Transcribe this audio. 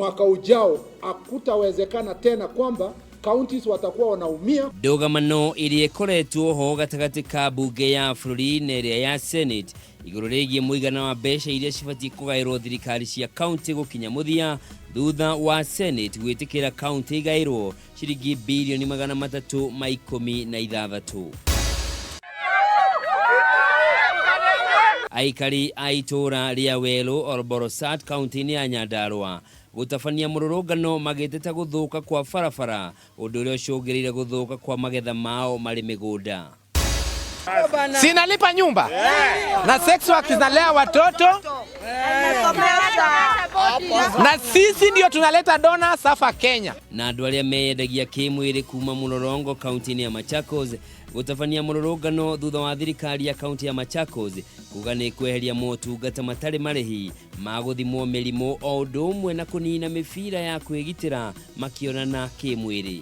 Mwaka ujao hakutawezekana tena kwamba counties watakuwa wanaumia. Ndũgamano ĩrĩa ĩkoretwo ho gatagatĩ ka mbunge ya bũrũri na ĩrĩa ya Senate igũrũ rĩgiĩ mũigana wa mbeca iria cibatiĩ kũgaĩrwo thirikari cia kaunti gũkinya mũthia thutha wa Senate gwĩtĩkĩra kaunti igaĩrwo ciringi birioni 316. Aikari a itũũra rĩa Werũ Olborosat kaunti-inĩ ya Nyandarua gũtabania mũrũrũngano magĩteta gũthũka kwa barabara ũndũ ũrĩa ũcũngĩrĩire gũthũka kwa magetha mao marĩ mĩgũnda. Sinalipa nyumba na sex work zinalea watoto na sisi ndio tunaleta dona safa Kenya. Na andũ arĩa meyendagia kĩmwĩrĩ kuma Mũrorongo kaunti-inĩ ya Machakos gũtabania mũrũrũngano thutha wa thirikari ya kaunti ya Machakos kuga nĩ kweheria motungata matarĩ marĩhi ma gũthimwo mĩrimũ o ũndũ ũmwe na kũnina mĩbira ya kwĩgitĩra makĩonana kĩmwĩrĩ.